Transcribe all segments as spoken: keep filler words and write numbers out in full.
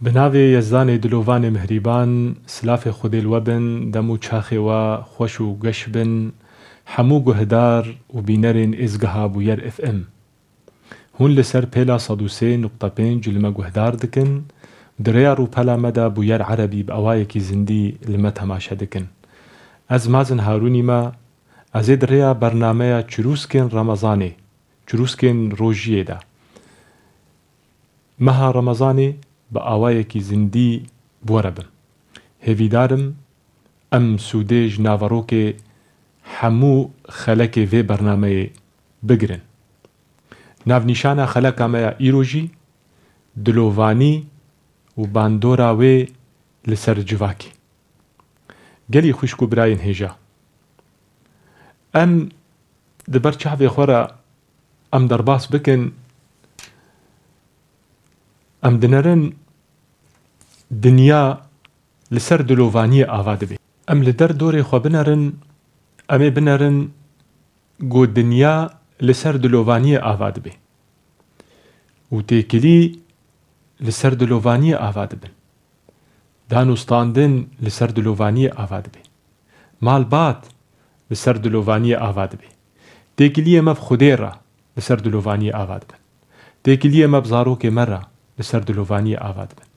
Bi navê Yezdanê Dilovanê Mihrîban, silafê Xwedê li we bin, dem û çaxê we xweş û geş bin, hemû guhdar û bînerên êzgeha Bûyer F M. Hûn li ser pêla sed û sê nokta pênc li me guhdar dikin, di rêya rûpela me de Bûyer Erebî bi awayekî zindî li me temaşe dikin. Ez Mazin Harûnî me, ez ê di rêya bernameya Çirûskên Remezanê, Çirûskên Rojiyê de, meha Remezanê bi awayekî zindî bi we re bim. Hêvîdar im em sûdê ji naverokê hemû xelekê vê bernameyê bigirin. Navnîşana xeleka me ya îro jî dilovanî û bandora wê li ser civakê. Gelî xwişk û birayên hêja, em di ber çavê xwe re em derbas bikin, em dinerin dinya li ser dilovaniyê ava dibe. Em li der dorê xwe binerin, em ê binerin ku dinya li ser dilovaniyê ava dibe û têkilî li ser dilovaniyê ava dibin. Dan û standin li ser dilovaniyê ava dibe. Malbat li ser dilovaniyê ava dibe. Têkiliyê me bi Xwedê re li ser dilovaniyê ava dibin. Têkiliyê me bi zarokê me re li ser dilovaniyê ava dibin.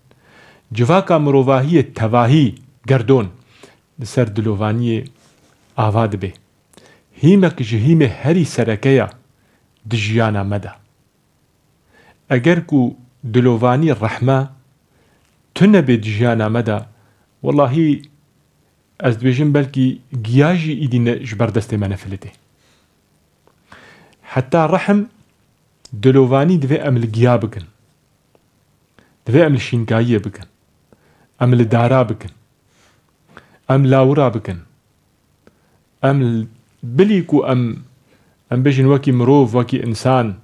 Civaka mirovahiyê tevahî, gerdon, li ser dilovaniyê ava dibe. Hîmek ji hîmê herî sereke ya di jiyana me de. Eger ku dilovanî rehme tune bê di jiyana me de, welahî ez dibêjim belkî giya jî îdî ne, ji ber destê me nefilitê. Heta rehm, dilovanî divê em li giya bikin. Divê em li şînkayiyê bikin. Em li dara bikin. Em lawira bikin. Em l-, bilî ku em, em bêjin wekî mirov, wekî însan,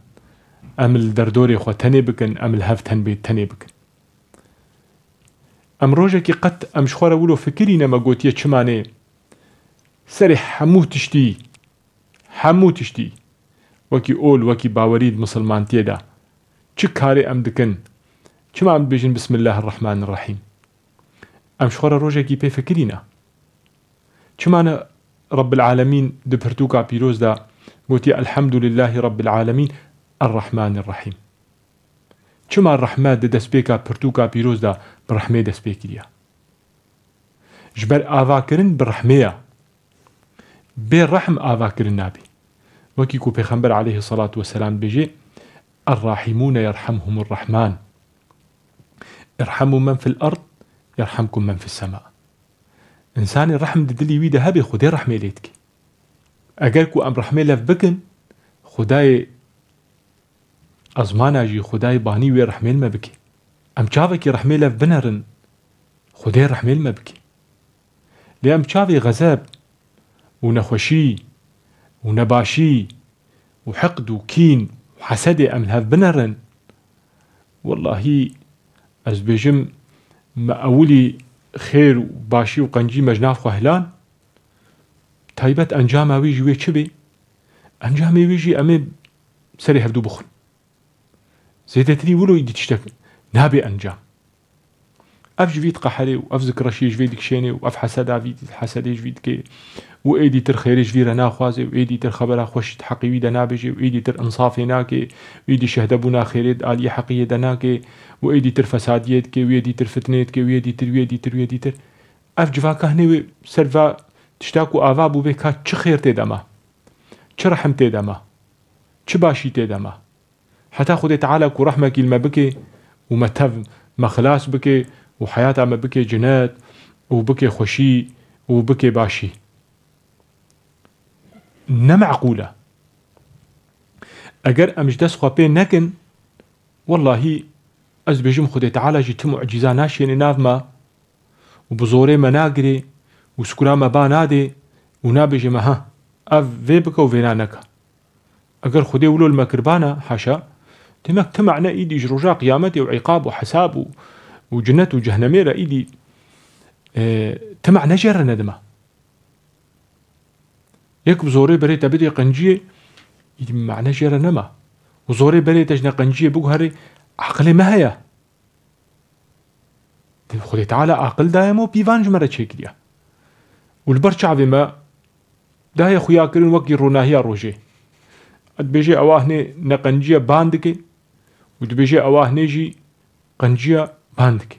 em li derdorê xwe tenê bikin, em li hev ten bê tenê bikin. Em rojekî qet em ji xwe re wilo fikirî ne me gotiye çima nê serê hemû tiştî, hemû tiştî, wekî ol, wekî bawerî di misilmantiyê de çi karê em dikin, çima em dibêjin Bismillahirrahmanirrahîm? Em ji xwe re rojekî pê fikirî ne. Çima ne Rabbil Alemîn di pirtûka pîroz de gotiye, Elhamdulillahî Rabbil Alemîn, Errahmanirrahîm? Çima rehme di destpêka pirtûka pîroz de bi rehmê dest pê kiriye? Ji ber avakirin bi rehmê ye. Bê rehm avakirin nabe. Wekî ku Pêxember aleyhisselatu vesselam dibêje, Errahimûne yerhemhumur Rahman. Irhemû men fil erd, yerhemkum men fis sema. Însanê rehm di dilî wî de hebe, Xwedê rehmê lê dike. Eger ku em rehmê lev bikin, Xwedayê ezmana jî, Xwedayê banî wê rehmê li me bike. Em çavekî rehmê lev binerin, Xwedê rehmê li me bike. Lê em çavê xezeb û nexweşî û nebaşî û hiqd û kîn û hesedê em li hev binerin, wellahî ez dibêjim, me ewilî xêr û başî û qencî me ji nav xwe hilan, taybet encama wê jî wê çi bê? Encamê wê jî em ê serê hevdû bixwin. Zêdetirî wilo îdî tiştek nabe encam. Ev ji vî diqeherê û ev zikreşiyê ji vê dikişênê û ev heseda vî, hesedê ji vî dike û êdî tir xêrê ji vî re naxwaze û êdî tir xebera xweş di heqê wî de nabêje û êdî tir insafê nake û êdî şehdebûna xêrê di aliyê heqiyê de nake û êdî tir fesadiyê dike û êdî tir fitneyê dike û êdî tir, û êdî tir, û êdî tir. Ev civaka hinê wê ser va tişta ku ava bû bê ka çi xêr tê de ma, çi rehim tê de ma, çi başî tê de ma. Heta Xwedê Teala ku rehmekî li me bike û me tev me xilas bike û heyata me bike cinet û bike xweşî û bike başî. Ne meqûl e. Eger em ji dest xwe pê nekin, wellahî ez dibêjim Xwedê Teala jî ti mucîza naşêne nav me û bi zorê me nagirê û sikura me ba nadê û nabêje me, ha, ev vê bike û vêna neke. Eger Xwedê wilo li me kirbana, haşa, demek ti mane îdî ji roja qiyametê û îqab û hesab û, û cinet û cehnemê re îdî, e, ti mane jê re nedime. Yek bi zorê berê te bidê qenciyê, îdî mane jê re nema. Û zorê berê te ji ne qenciyê biguherê, aqilê me heye. Xwedê Teala aqil daye me û pîvan ji me re çêkiriye. Û li ber çavê me daye xuyakirin wekî ronahiya rojê. Dibêje ewa hinê ne qenciya ban dike û dibêje ewa hinê jî qenciya ban dike.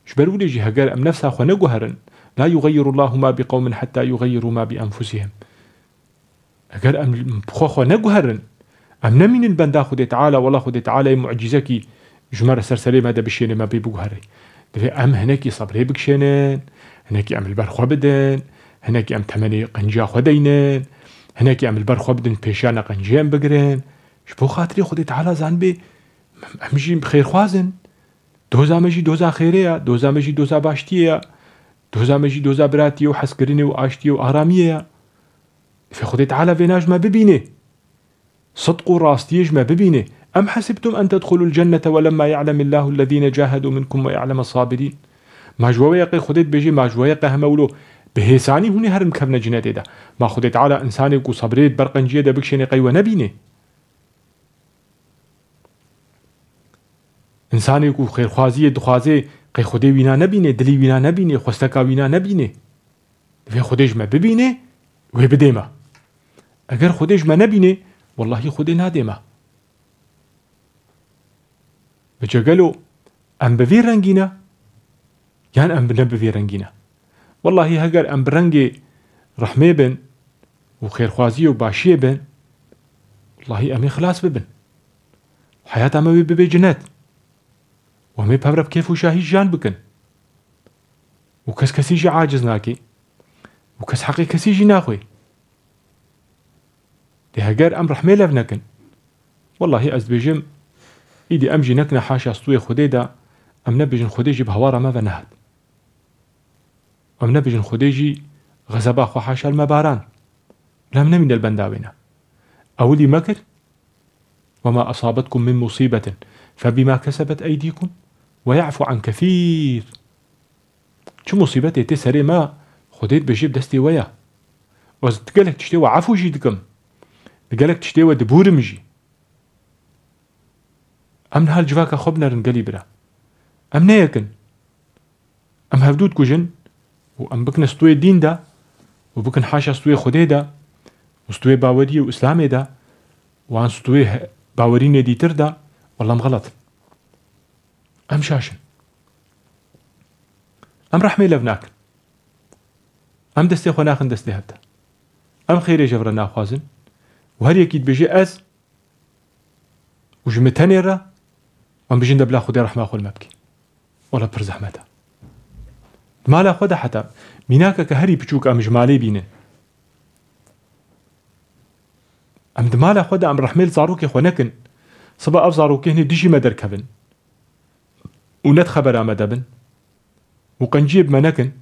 Ji ber wî jî heger em nefsa xwe neguherin, "La yuxeyyirullahu ma bi qewmin hetta yuxeyyiru ma bi enfusihim." Eger em bi xwe xwe neguherin, em nemînin benda Xwedê Teala, wela Xwedê Teala yê mucîzekî ji me re ser serê me de bişêne, me pê biguhere. Divê em hinekî sebrê bikişênin, hinekî em li ber xwe bidin, hinekî em temenê qenciya xwe deynin, hinekî em li ber xwe bidin pêşiya neqenciyê em bigirin. Ji bo xatirê Xwedê Teala zanibê, em, em jî xêrxwaz in. Doza me jî doza xêrê ye, doza me jî doza baştiyê ye, doza me jî doza biratiyê û hezkirinê û aştiyê û aramiyê ye. Fê Xwedê Teala vêna ji me bibîne. Sidq û rastiyê ji me bibîne. Em hesibtum en tedxulul cennete we lemma ya'lemillahu ellezîne cahedu minkum we ya'lemes sabirîn. Ma ji we ye qey Xwedê dibêje, ma ji we ye qey heme wilo bi hêsanî hûn ê herin bikevine cinetê de. Ma Xwedê Teala însanê ku sebrê ber qenciyê de bikişêne qey we nebîne? Însanê ku xêrxwaziyê dixwaze, qey Xwedê wîna nebîne, dilî wîna nebîne, xwesteka wîna nebîne. Divê Xwedê ji me bibîne, wê bidê me. Eger Xwedê ji me nebîne, wellahî Xwedê nadê me. Bi cegelo em bi vî rengî ne, yan em bi ne bi vî rengî ne? Wellahî heger em bi rengê rehmê bin û xêrxwaziyê û başiyê bin, wellahî em ê xilas bibin. Heyata me wê bibe cinet. Û em ê bi hev re bi kêf û şahî jiyan bikin. Û kes kesî jî aciz nake. Û kes heqê kesî jî naxwe. Dê heger em rehmê lev nekin. Wellahî ez dibêjim, îdî em jî nekine haşa stûyê Xwedê de, em nebêjin Xwedê jî bi hawara me ve nehat. Em nebêjin Xwedê jî xezeba xwe haşa li me baran. Bila em nemîne li benda wê ne. Ewilî me kir, "Ve ma asabetkum min musîbetin fe bima kesebet eydîkum ve ya'fu an kesîr." Çi musîbetê tê serê me, Xwedê dibêje bi destê we ye. Ez di gelek tiştê we efû jî dikim. Di gelek tiştê we dibûrim jî. Em niha li civaka xwe binerin gelî bira. Em neyekin. Em hevdû dikujin û em bikine stûyê dîn de û bikin haşa stûyê Xwedê de û stûyê baweriyê û Îslamê de û an stûyê he-, bawerînê dîtir de, wela em xelet in. Em şaş in. Em rehmê lev nakin. Em destê xwe naxin destê hev de. Em xêrê ji hev re naxwazin. Û her yekî dibêje ez û ji min tenê re, em bijin de bila Xwedê rehma xwe li me bike. Wela pir zehmet e. Di mala xwe de heta mînakeke herî piçûk em ji malê bînin. Em di mala xwe de em rehmê li zarokê xwe nekin. Siba ev zarokê hinê dijî me derkevin û ne di xebera me de bin û qenciyê bi me nekin.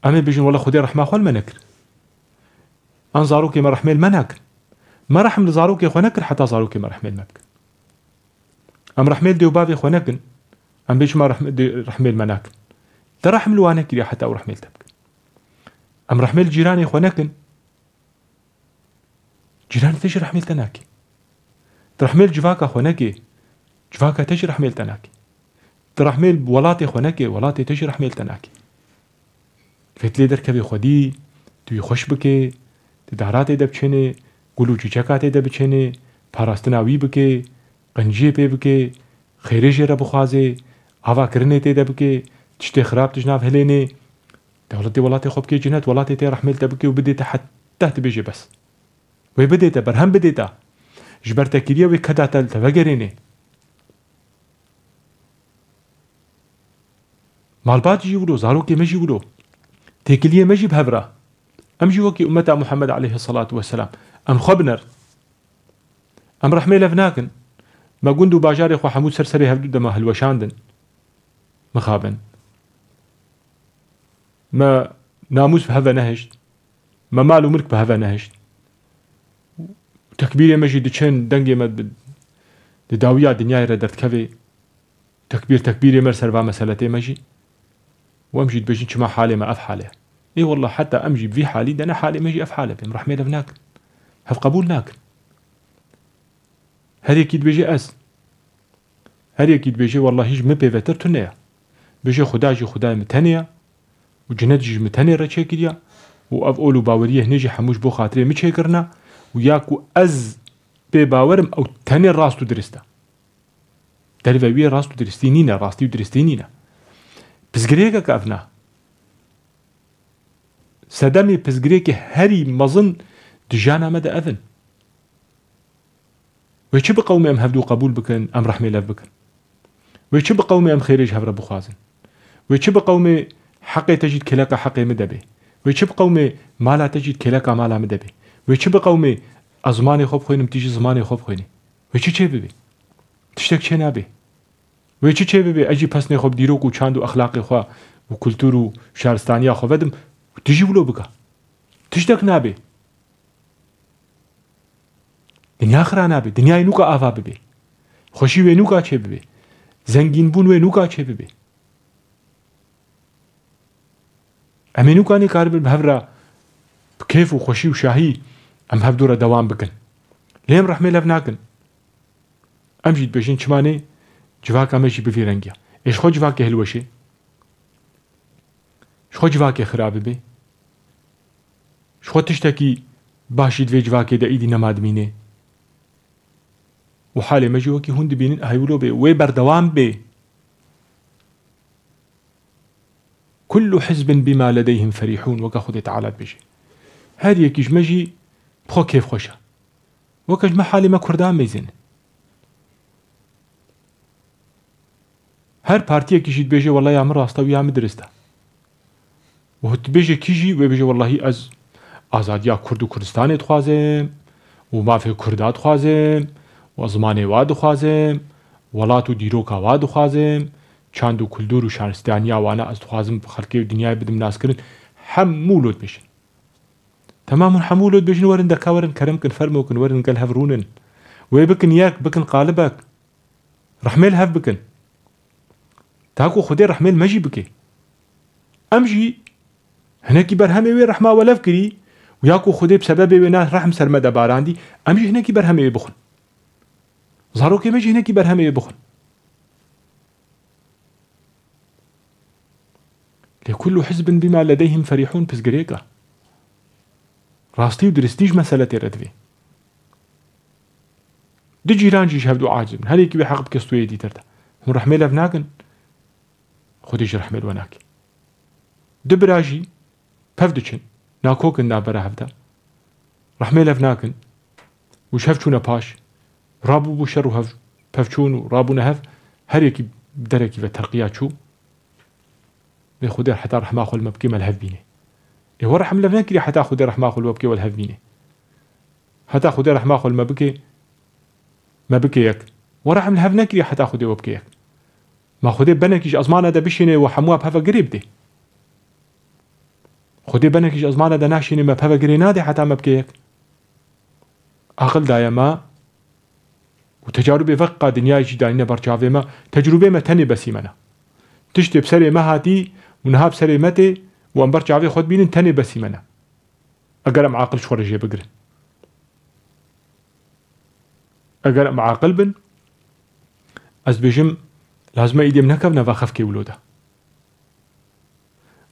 Em ê bêjin, "Wela Xwedê rehma xwe li me nekir. An zarokê me rehmê li me nakin. Me rehm li zarokê xwe nekir heta zarokê me rehmê li me bikin. Em rehmê li dê û bavê xwe nekin. Em bê çima rehmê, dê, rehmê li me nakin? Te rehm li wan nekiriye heta ew rehmê li te bikin. Em rehmê li cîranê xwe nekin." Cîranê te jî rehmê li te nake. Tu rehmê li civaka xwe neke, civaka te jî rehmê li te nake. Tu rehmê li welatê xwe neke, welatê te jî rehmê li te nake. Vê tu lê derkevê xwedî, tu wî xweş bike, tu dara tê de biçênê, gul û çîçeka tê de biçênê, parastina wî bike, qenciyê pê bike, xêrê jê re bixwazê, avakirinê tê de bike, tiştê xirab tu ji nav hilênê. Dewletê welatê xwe bike cinet, welatê te rehmê li te bike û bidê te heta tu bêjê bes. Wê bidê te, berhem bidê te. Ji ber te kiriye wê keda te li te vegerênê. Malbat jî wilo, zarokê me jî wilo. Têkiliyê me jî bi hev re. Em jî wekî ummeta Muhammed aleyhisselatu vesselam. Em xwe biner. Em rehmê lev nakin. Me gund û bajarê xwe hemû ser serê hevdû de me hilweşandin. Mixabin. Me namûs bi hev ve nehişt. Me mal û milk bi hev ve nehişt. Tekbîrê me jî diçin, dengê me di, di dawiya dinyayê re derdikeve. Tekbîr, tekbîrê me li ser va meseletê me jî. Û em jî dibêjin çima halê me ev hal e. Ê wallah, heta em jî bi vî halî de ne halê me jî ev hal e. Em rehmê lev nakin. Hev qebûl nakin. Her yekî dibêje ez. Her yekî dibêje, "Wallahî ji min pê vetir tune ye." Bêje Xuda jî Xudayê min tenê ye û cinet jî ji min tenê re çêkiriye û ev ol û baweriyê hinê jî hemû ji bo xatirê min çêkirine û ya ku ez pê bawer im ew tenê rast û dirist e. Derve wî yê rast û diristî nîne, rastî û diristî nîne. Pirsgirêkeke ev ne. Sedemê pirsgirêkê herî mezin di jiyana me de ev in. Wê çi biqewime em hevdû qebûl bikin, em rehmê lev bikin? Wê çi biqewime em xêrê ji hev re bixwazin? Wê çi biqewime heqê te jî di kêleka heqê min de bê? Wê çi biqewime mala te jî di kêleka mala min de bê? Wê çi biqewime ez zimanê xwe bixwînim, tu jî zimanê xwe bixwînî? Wê çi çê bibe? Tiştek çê nabe. Wê çi çê bibe? Ez jî pesnê xwe bi dîrok û çand û exlaqê xwe û kultur û şaristaniya xwe vedim û tu jî wilo bike. Tiştek nabe. Dinya xira nabe. Dinyayê nûka ava bibe. Xweşî wê nûka çê bibe. Zengînbûn wê nûka çê bibe. Em ê nûka nêkaribin bi hev re bi kêf û xweşî û şahî em hevdû re dewam bikin. Lê em rehmê lev nakin. Em jî dibêjin çima nê civaka me jî bi vî rengî ye. Ê ji xwe civakê hilweşê. Ji xwe civakê xira bibe. Ji xwe tiştekî baş jî di vê civakê de îdî nema dimîne. Û halê me jî wekî hûn dibînin, heyw wilo bê, wê berdewam bê. Kullu hizbin bima ledeyhim ferihûn, weke Xwedê Teala dibêje. Her yekî ji me jî bi xwe kêfxweş e. Weke ji me halê me Kurdan mêzin. Her partiyekî jî dibêje, "Wela ya min rast e û ya min dirist e." Û dibêje kî jî, wê bêje, "Welahî ez azadiya Kurd û Kurdistanê dixwazim û mafê Kurda dixwazim û zimanê wa dixwazim, welat û dîroka wa dixwazim, çand û kultur û şaristaniya wana ez dixwazim xelkê û dinyayê bidim naskirin." Hemû lo dibêjin. Temam hûn hemû lo dibêjin, "Werin deka, werin kerem kin, fermo kin, werin gel hev rûnin. Wê bikin yek, bikin qalibek. Rehmê li hev bikin." Ta ku Xwedê rehmê li me jî bike. Em jî hinekî berhemê wê rehma we lev kirî û ya ku Xwedê bi sebebê wê ne rehm ser me de barandî, em jî hinekî berhemê wê bixwin. Zarokê me jî hinekî berhemê wê bixwin. Lê kullu hizbin bima ledeyhim ferihûn, pirsgirêk e. Rastî û diristî ji mesele tê re divê. Du cîran jî ji hevdû aciz bin. Her yekî wê heq bike stûyê dîtir de. Hûn rehmê lev nakin, Xwedê jî rehmê li we nake. Du bira jî pev diçin, nakokin navbera hev de. Rehmê lev nakin. Û ji hev çûne paş. Rabû bû şer û hev pevçûn û rabûne hev, her yekî derekî ve terqiya çû. Lê Xwedê heta rehma xwe li me bike, me li hev bîne. Ê we rehm lev nekiriye heta Xwedê rehma xwe li we bike, we li hev bîne. Heta Xwedê rehma xwe li me bike, me bike yek. We rehm li hev nekiriye heta Xwedê we bike yek. Ma Xwedê benekî ji ezmana de bişîne we hemûya peve girê bide. Xwedê benekî ji ezmana de naşîne me peve girê nade heta me bike yek. Aqil daye me û tecarûbê veqa dinyayê jî danîne ber çavê me. Tecrûbê me tenê besî me ne. Tiştê bi serê me hatî û niha bi serê me tê û em ber çavê xwe dibînin tenê besî me ne. Eger em aqil ji xwe re jê bigirin. Eger em aqil bin, ez dibêjim, lazim e îdî em nekevine va xefkê wilo de.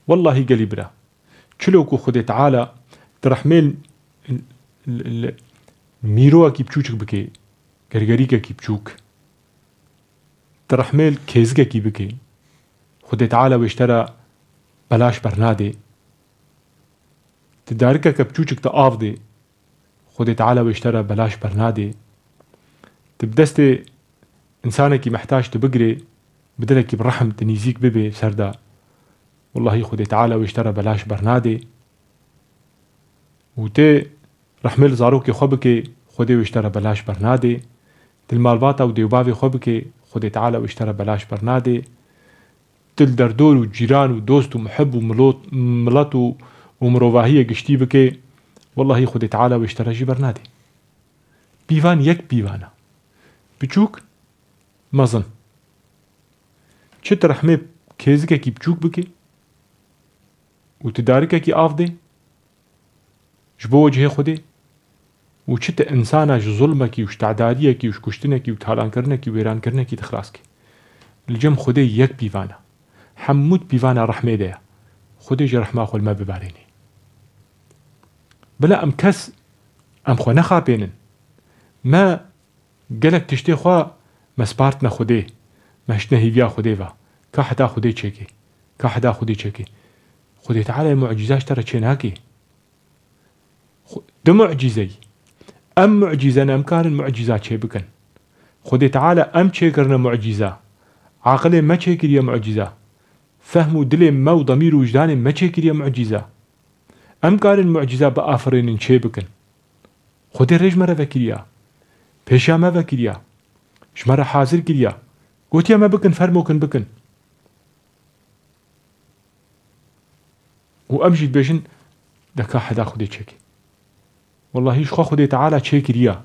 Wellahî gelî bira, çilo ku Xwedê Teala di rehmê l-, l-, l-, mîrowekî biçûçik bike, gergerîkekî biçûk, di rehmê kêzikekî bike, Xwedê Teala wê ji te re belaş bernadê. Di darikeke biçûçik te av dê, Xwedê Teala wê ji te re belaş bernadê. Tu bi destê însanekî mehtac tu bigirê, bi dilekî bi rehm tu nîzîk bibê ser de, wellahî Xwedê Teala wê ji te re belaş bernadê. Û tu rehmê li zarokê xwe bikê, Xwedê wê ji te re belaş bernadê. Tu li malbata û dêwbavê xwe bikê, Xwedê Teala wê ji te re belaş bernadê. Tu li derdor û cîran û dost û muhib û milot-, milet û, û mirovahiyê giştî bike, wellahî Xwedê Teala wê ji te re jî bernadê. Pîvan yek pîvan e. Biçûk, mezin. Çi tu rehmê kêzikekî biçûk bike û tu darikekî av dê, ji bo wecihê Xwedê û çi tu insana ji zulmekî û ji tedariyekî û ji kuştinekî û talankirinekî û wêrankirinekî dixilas kî. Li cem Xwedê yek pîvan e. Hemû di pîvana rehmê de ye. Xwedê jî rehma xwe li me bibarênê. Bila em kes, em xwe nexapênin. Me gelek tiştê xwe me spartine Xwedê. Me hiştine hêviya Xwedê ve. Ka heta Xwedê çêkê. Ka heta Xwedê çêkê. Xwedê Teala mucîza ji te re çênakê. Xwe-, di mucîzeyî. Em mucîze ne, em karin mucîza çêbikin. Xwedê Teala em çêkirine mucîza. Aqilê me çêkiriye mucîza. Fehm û dilê me û demîr û wijdanê me çêkiriye mucîza. Em karin mucîza biafirînin, çêbikin. Xwedê rê ji me re vekiriya. Pêşiya me vekiriya. Ji me re hazir kiriya. Gotiye me bikin, fermokin bikin. Û em jî dibêjin, de ka heda Xwedê çêkê. Wellahî ji xwe Xwedê Teala çêkiriya.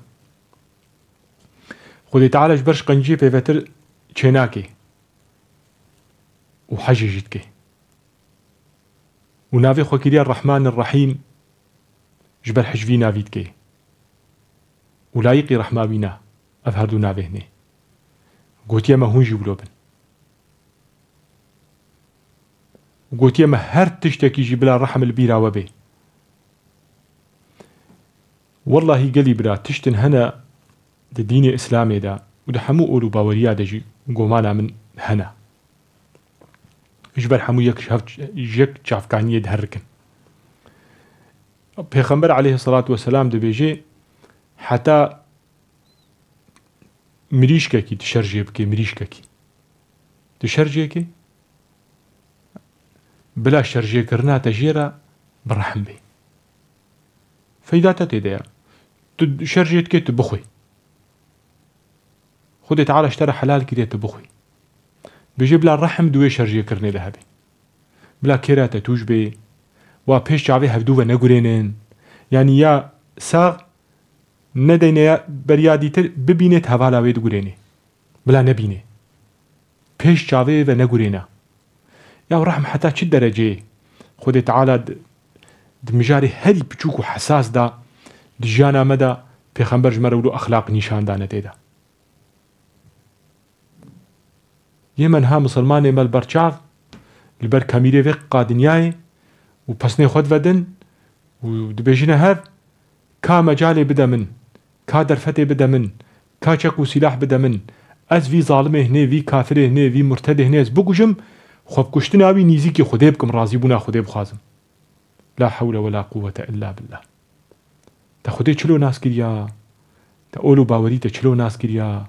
Xwedê Teala ji ber şqenciyê pêvetir çênakê. Û hecê jî dike. Û navê xwe kiriya Rehman Rehîm, ji ber hej vî navî dike. Û layiqî rehma wî ne, ev herdu navê hinê. Gotiye me hûn jî wilo bin. Û gotiye me her tiştekî jî bila rehm li bîra we bê. Wellahî gelî bira, tiştin hene di dînê Îslamê de û di hemû ol û baweriya de jî gomana min hene. Ji ber hemû yek ji hev, ji yek çavkaniyê diherrikin. Pêxember aleyhisselatu vesselam dibêje, heta mirîşkekî tu şerjê bikê, mirîşkekî. Tu şerjê ke, bila şerjêkirina te jê re bi rehm bê. Feyda te tê de ya. Tu şerjê dikê, tu bixwî. Xwedê Teala ji te re helal kiriye, tu bixwî. Bêje bila rehm di wê şerjêkirinê de hebe. Bila kêra te tûj bê. Wa pêş çavê hevdû ve negurênin. Yanî ya sax nedeyne ya beriya dîtir bibînêt hevala wê digurênê. Bila nebînê. Pêş çavê ve negurêne. Ya rehm heta çi dereceyê? Xwedê Teala di, di mijarê herî piçûk û hesas de, di jiyana me de Pêxember ji me re wilo exlaq nîşan dane tê de. Yê me niha misilmanê me li ber çav, li ber kamîrê vê qa dinyayê û pesnê xwe divedin û dibêjine hev, ka mecalê bide min, ka derfetê bide min, ka çek û sîlah bide min, ez vî zalimê hinê, vî kafirê hinê, vî murtedê hinê ez bikujim, xwe bi kuştina wî nîzîkî Xwedê bikim, razîbûna Xwedê bixwazim. La hewle we la quwwete illa billah. Te Xwedê çilo nas kiriya? Te ol û bawerî te çilo nas kiriya?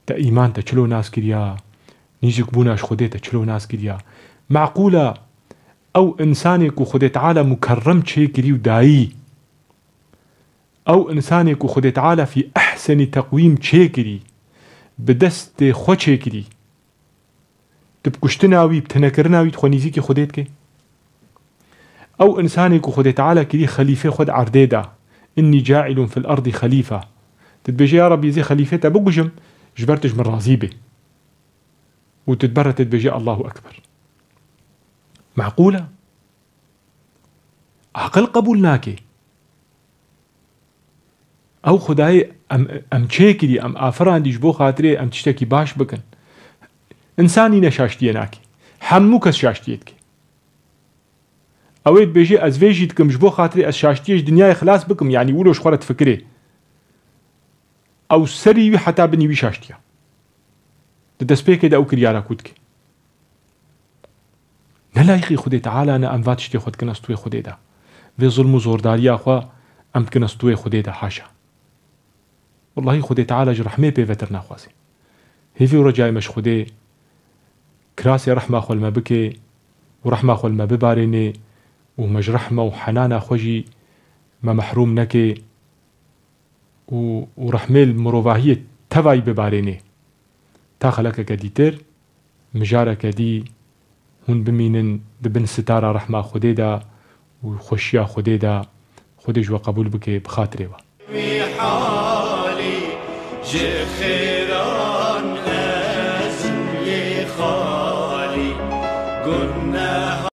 Te îman te çilo nas kiriya? Nîzikbûna ji Xwedê te çilo nas kiriya? Meqûl e, ew însanê ku Xwedê Teala mukerrem çêkirî û dayî, ew însanê ku Xwedê Teala fî ehsenî teqwîm çêkirî, bi destê xwe çêkirî, Tu bi kuştina wî, bi tenekirina wî, tu xwe nîzîkî Xwedê dikî? Ew însanê ku Xwedê Teala kirî xelîfê xwe di erdê de, "Innî caîlun fil erdî xelîfe." Tu dibêje, "Ya Rabbî, ez ê xelîfê te bikujim, ji ber tu ji min razî bî." Û tu dibe re tu dibêje, "Allahu Ekber." Meqûl e? Aqil qebûl nake. Ew Xwedayê em, em çêkirî, em afirandî ji bo xatirê em tiştekî baş bikin. Însan nîne şaştiyê nake. Hemû kes şaştiyê dike. Ew ê dibêje, "Ez vê jî dikim, ji bo xatirê ez şaştiyê ji dinyayê xilas bikim." Yanî wilo ji xwe re difikirê. Ew serî wî heta binî wî şaştiya. Di destpêkê de ew kiryara kû dike. Ne layîqî Xwedê Teala ne em va tiştê xwe dikine stûyê Xwedê de. Vê zulm û zordariya xwe em dikine stûyê Xwedê de, haşa. Wellahî Xwedê Teala ji rehmê pêvetir naxwaze. Hêvî û recayê me ji Xwedê, kirasê rehma xwe li me bike û rehma xwe li me bibarêne û me ji rehma û henana xwe jî me mehrûm neke û, û rehmê li mirovahiyê tevayî bibarêne. Ta xelekeke dîtir, mijareke dî hûn bimînin di bin sitara rehma Xwedê de û xweşiya Xwedê de. Xwedê ji we qebûl bike bi xatirê we. Wî halî ji xêran ez lê xalî. Gun